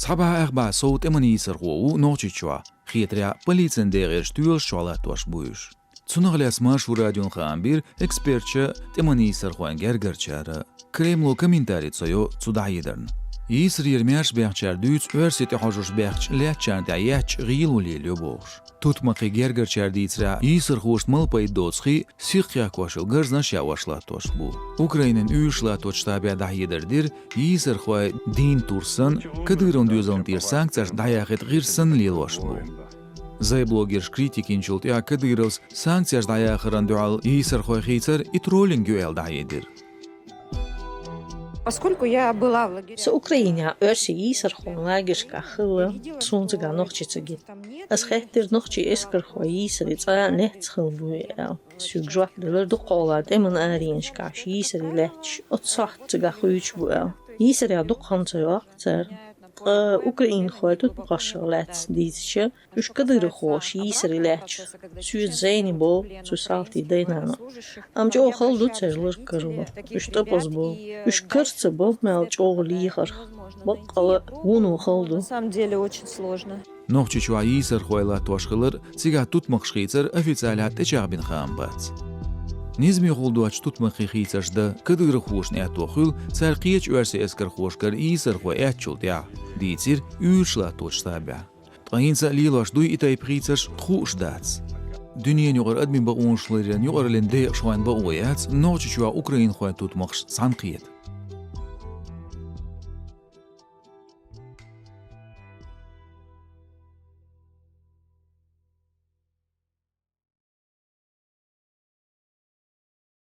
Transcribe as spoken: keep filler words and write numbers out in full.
Цхьа бӀаь ах бӀаь сов тӀеман йийсархо ву Нохчийчохь, хетарехь, полицин декъерчу тоьлаш чохь латтош бу уьш. Цунах лаьцна Маршо радион хаам бира эксперташа тӀеман йийсархойн гергарчара. Кремло комментари ца йо цу дӀахьедарна. Йийсарера маьрша баьхначара дуьйцу оьрсийн тӀехьожуш баьхкачу лаьттачарна тӀехь етташ гӀийла лелайо бохуш. Тутмакхийн гергарчара дийцарехь, йийсархошна мал пайда доцу хи сиха кхехкош йолу гарзанаш яош латтош бу. Украинан уьйраш латточу штабехь дӀахьедар дира, йийсархой дийнна тур санна, Кадыровн доьзална тӀера санкцеш дӀаяхийта гӀирс санна лелош бу. Зай-блогерш критика йинчул тӀаьхьа Кадыровс санкцеш дӀаяхарна дуьхьал йийсархой хийцар и троллинг ю аьлла дӀахьедира. Поскольку я была в лагерях... Со Украинехь оьрсийн йийсархойн лагершкахь хилла, суна цигахь нохчи ца гира. Ас хаьттира нохчийн эскархой йийсарийн цӀа лаьцна хилла буй аьлла. Соьга жоп делира, дукхахьолахь тӀеман аренашкахь уьш йийсарий лаьтташ оццу сохьта цигахь хуьйцуш бу аьлла. Йийсарех дукха хӀума ца йоккху цара. Ткъа украинхой тутмакхашах лаьцна дийцича, уьш кадыровхоша йийсарий лаьтташ, соьца зене боху цу салтийн дай-наной. Амма чӀогӀа хала ду церан ларкарло. Уьш тӀепаза бу. Уьш кара ца бо мел чӀогӀа лехарх. Баккъала а вуно хала ду. На самом деле очень сложно. Нохчийчохь йийсархой латтош хилар, цигахь тутмакхаш хийцар официалехь тӀечӀагӀбина хаам бац. Низамехула доцчу тутмакхийн хийцарш дан кадыровхошна аьтто хуьлу цара кхечу оьрсийн эскархошкара йийсархой аьттачул тӀаьхьа, дийцира уьйраш латточу штабехь. Ткъа хӀинца а лелош дуй и тайпа хийцарш, хууш дац. Дуьненан юкъара адамийн бакъонаш ларъяран юкъараллин декъашхойн бакъо яц Нохчийчохь украинхойн тутмакхаш цхьаьнакхета.